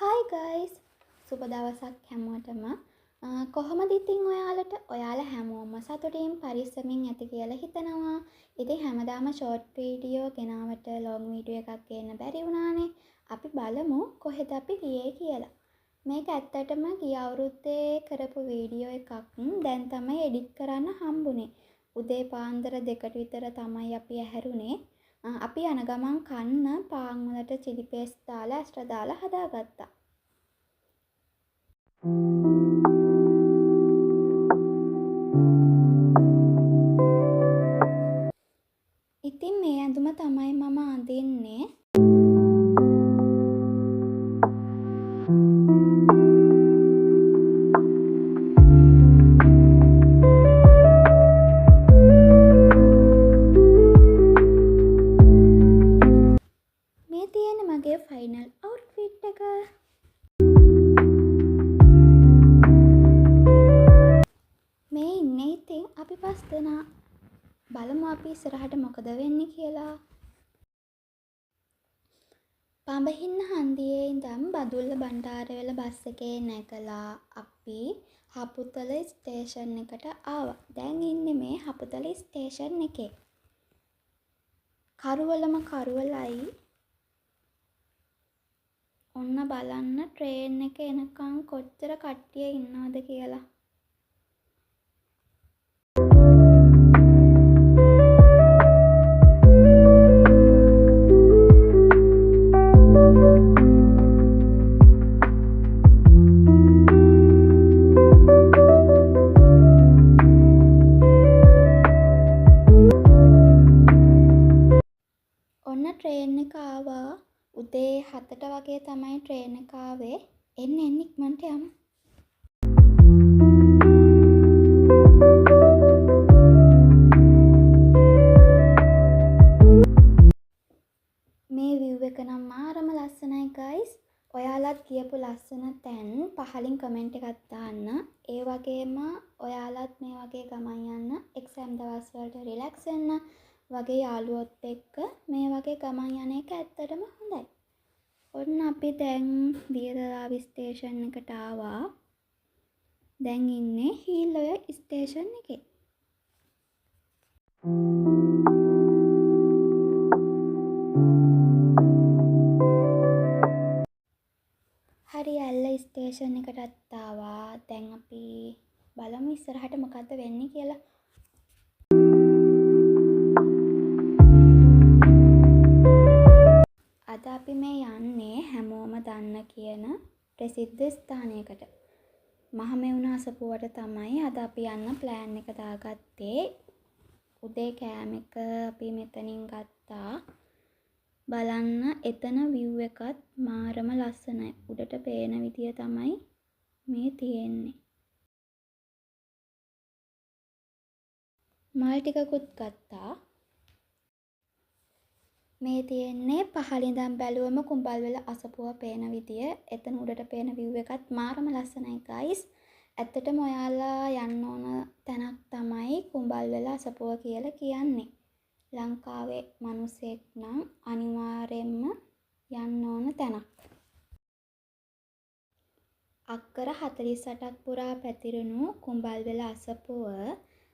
Hi guys, සුබ දවසක් හැමෝටම. කොහොමද ඉතින් ඔයාලට? ඔයාලා හැමෝම සතුටින් පරිස්සමින් ඇති කියලා හිතනවා. ඉතින් හැමදාම ෂෝට් වීඩියෝ ගෙනාවට ලොං වීඩියෝ එකක් ගේන්න බැරි වුණානේ. අපි බලමු කොහෙද අපි ගියේ කියලා. මේක ඇත්තටම ගිය අවුරුද්දේ කරපු වීඩියෝ එකක්. දැන් තමයි එඩිට් කරන්න හම්බුනේ. උදේ පාන්දර 2ට විතර තමයි අපි ඇහැරුණේ. අපි යන ගමන් කන්න පාන් වලට චිලි පේස්ට් දාලා ඇස්ට්‍රා දාලා හදාගත්තා. ඉතින් මේ ඇඳුම තමයි මම අඳින්නේ. මේ තියෙන මගේ ෆයිනල් අවුට්ෆිට් එක. මේ ඉන්නේ ඉතින් අපි පස් දෙනා. බලමු අපි ඉස්සරහට මොකද වෙන්නේ කියලා. පඹහින්න හන්දියේ ඉඳන් බදුල්ල බණ්ඩාරවෙල බස් එකේ නැගලා අපි හපුතල ස්ටේෂන් එකට ආවා. දැන් ඉන්නේ මේ හපුතල ස්ටේෂන් එකේ. කරුවලම කරුවලයි. ඔන්න බලන්න ට්‍රේන් එක එනකන් කොච්චර කට්ටිය ඉන්නවද කියලා. ඔන්න ට්‍රේන් එක ආවා. උදේ 7ට වගේ තමයි ට්‍රේන් එක ආවේ. එන්න එන්න ඉක්මනට යමු. මේ විව් එක නම් මාරම ලස්සනයි ගයිස්. ඔයාලත් ගියපු ලස්සන තැන් පහලින් කමෙන්ට් එකක් දාන්න. ඒ වගේම ඔයාලත් මේ වගේ ගමන් යන්න, එක්සෑම් දවස් වලට රිලැක්ස් වෙන්න වගේ යාළුවොත් එක්ක මේ වගේ ගමන් යන එක ඇත්තටම හොඳයි. ඔන්න අපි දැන් දියදලාවි ස්ටේෂන් එකට ආවා. දැන් ඉන්නේ හීල් ඔය ස්ටේෂන් එකේ. හරි, ඇල්ල ස්ටේෂන් එකටත් ආවා. දැන් අපි බලමු ඉස්සරහට මොකද්ද වෙන්නේ කියලා. අද අපි මේ යන්නේ හැමෝම දන්න කියන ප්‍රසිද්ධ ස්ථානයකට. මහමෙවුන අසපුවට තමයි අද අපි යන්න ප්ලෑන් එක දාගත්තේ. උදේ කෑම එක අපි මෙතනින් ගත්තා. බලන්න එතන විව් එකත් මාරම ලස්සනයි. උඩට පේන විදිය තමයි මේ තියෙන්නේ. මල් ටිකකුත් ගත්තා. මේ තියෙන්නේ පහළ ඉඳන් බැලුවම කුඹල්වල අසපුව පේන විදිය. එතන උඩට පේන විව් එකත් මාරම ලස්සනයි ගයිස්. ඇත්තටම ඔයාලා යන්න ඕන තැනක් තමයි කුඹල්වල අසපුව කියලා කියන්නේ. ලංකාවේ මිනිස්සෙක් නම් අනිවාර්යයෙන්ම යන්න ඕන තැනක්. අක්කර 48ක් පුරා පැතිරුණු කුඹල්වල අසපුව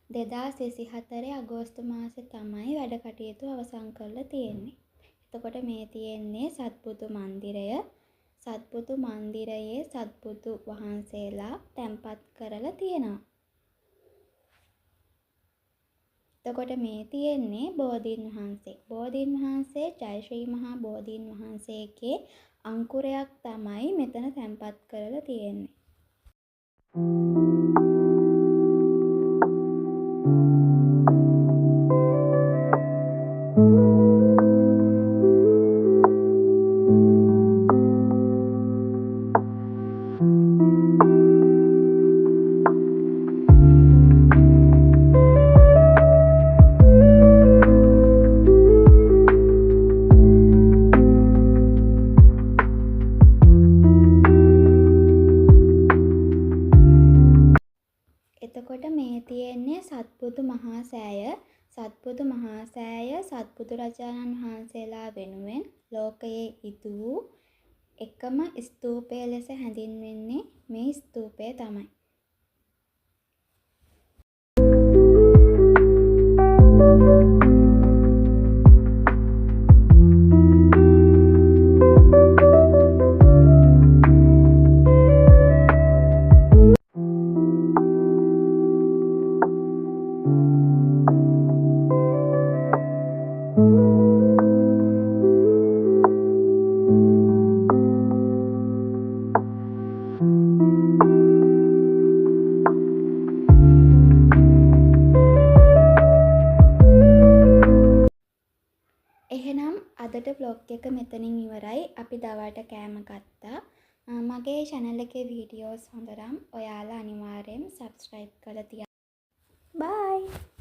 2024 අගෝස්තු මාසේ තමයි වැඩ කටයුතු අවසන් කරලා තියෙන්නේ. එතකොට මේ තියෙන්නේ සත්බුදු මන්දිරය. සත්බුදු මන්දිරයේ සත්බුදු වහන්සේලා තැන්පත් කරලා තියෙනවා. එතකොට මේ තියෙන්නේ බෝධීන් වහන්සේ. බෝධීන් වහන්සේ ජයශ්‍රී මහා බෝධීන් වහන්සේගේ අංකුරයක් තමයි මෙතන තැන්පත් කරලා තියෙන්නේ. එතකොට මේ තියෙන්නේ සත්බුදු මහා සෑය. සත්බුදු මහා සෑය සත්බුදුරජාණන් වහන්සේලා වෙනුවෙන් ලෝකයේ ඉදු වූ එකම ස්තූපය ලෙස හැඳින්වෙන්නේ මේ ස්තූපය තමයි. එහෙනම් අදට ව්ලොග් එක මෙතනින් ඉවරයි. අපි දවල්ට කෑම ගත්තා. මගේ චැනල් එකේ වීඩියෝස් හොඳ නම් ඔයාලා අනිවාර්යෙන් සබ්ස්ක්‍රයිබ් කරලා තියාගන්න. බයි.